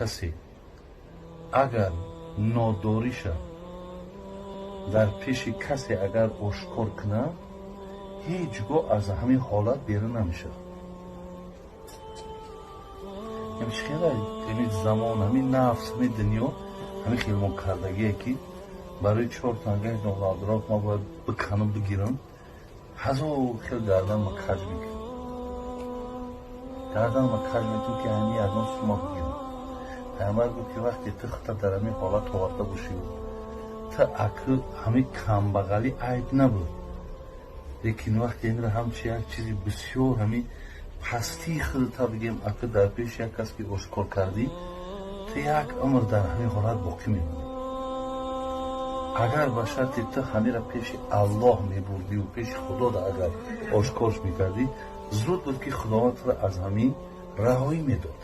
Касе агар нодориша дар пеши касе агар ошкор кунад, ҳеҷ гоҳ аз ҳамин ҳолат берун намешавад. Хеле ҳамин замон, ҳамин нафс, ҳамин дунё ҳамин хелмо кардагие, ки барои чор тангаи ноғадрок ман бояд биканам, бигирам, ҳазор хел гарданма каҷ мекунам, гарданма каҷ мекунам, ки ҳамин ягон сума бигирам. Пайғамбар гуфт, ки вақте ту худта дар ҳамин ҳолат оварда бошӣ, ту акы ҳамин камбағалӣ айб набуд, лекин вақте инро ҳамчи як чизи бисёр ҳамин пастии худта бигем, акы дар пеши як кас ки ошкор кардӣ, ту як умр дар ҳамин ҳолат боқӣ мемонӣ. Агар ба шарти ту ҳамира пеши Аллоҳ мебурдиву пеши Худо агар ошкорш мекардӣ, зуд буд, ки Худованд туро аз ҳамин раҳоӣ медод.